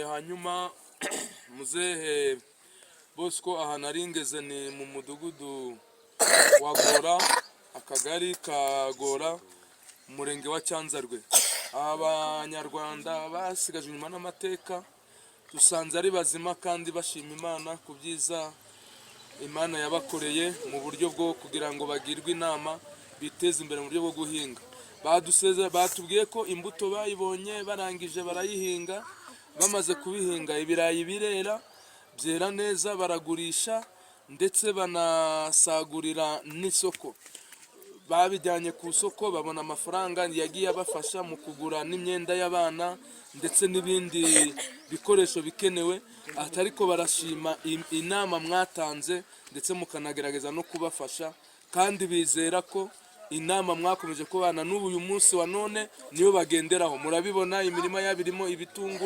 Hanyuma muzehe Bosco, aha nari ngeze ni mu mudugudu wa Gora, akagari ka Gora, umurenge wa Cyanzarwe. Abanyarwanda basigajwe inyuma n'amateka dusanze ari bazima kandi bashima Imana ku byiza Imana yabakoreye mu buryo bwo kugira ngo bagirwe inama biteze imbere mu buryo bwo guhinga. Batubwiye ko imbuto bayibonye, barangije barayihinga. Bamaze kubihinga, ibirayi birera, byera neza, baragurisha ndetse banasagurira n'isoko. Babijyanye ku isoko, babona amafaranga yagiye abafasha mu kugura n'imyenda y'abana ndetse n'ibindi bikoresho bikenewe. Ariko barashima inama mwatanze ndetse mukanagerageza no kubafasha, kandi bizera ko inama mwakomeje kubana n'ubu uyu munsi wa none niyo bagenderaho. Murabibona, imirima yabo irimo ibitunguru.